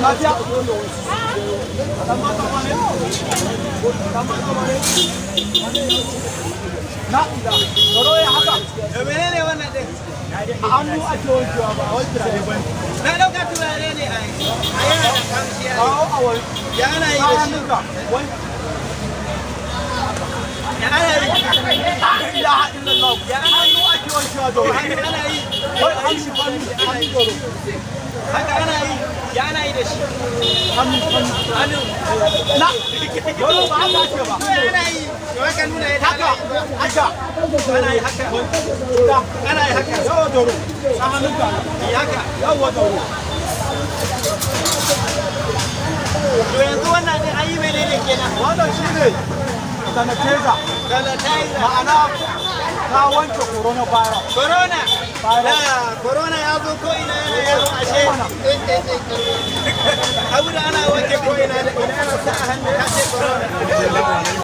Lafiya? Na ila tsaro ya haka. To menene wannan din? A hannu ake wankewa, ba a wani turare ba ne. Na dauka turare ne ai. Ai yana da kamshi ai. Kawo a wani Ya ana yi da shi. hannunka wani. Ya ana yi. La ilaha illallah. Ya ana yi. Hannu ake wankewa doro. Hannu ana yi. Wani hannu, hannu, hannu doro. Haka ana yi. Ya ana yi da shi. Hannu, hannu. Hannu. Na doro, ba haka ake ba. To ya ana yi. To haka nuna yadda Haka. ana yi. Haka. Ana yi haka. Da. Ana yi haka. Yawa doro, sa hannunka. Yi haka. Yawa doro. To yanzu wannan din an yi menene kenan? Wannan shine sanitizer. Sanitizer. Ma'ana ka wanke coronavirus. Corona. Virus. Da corona ya zo ko ina yana yawo ashe. Abu da ana wanke ko ina da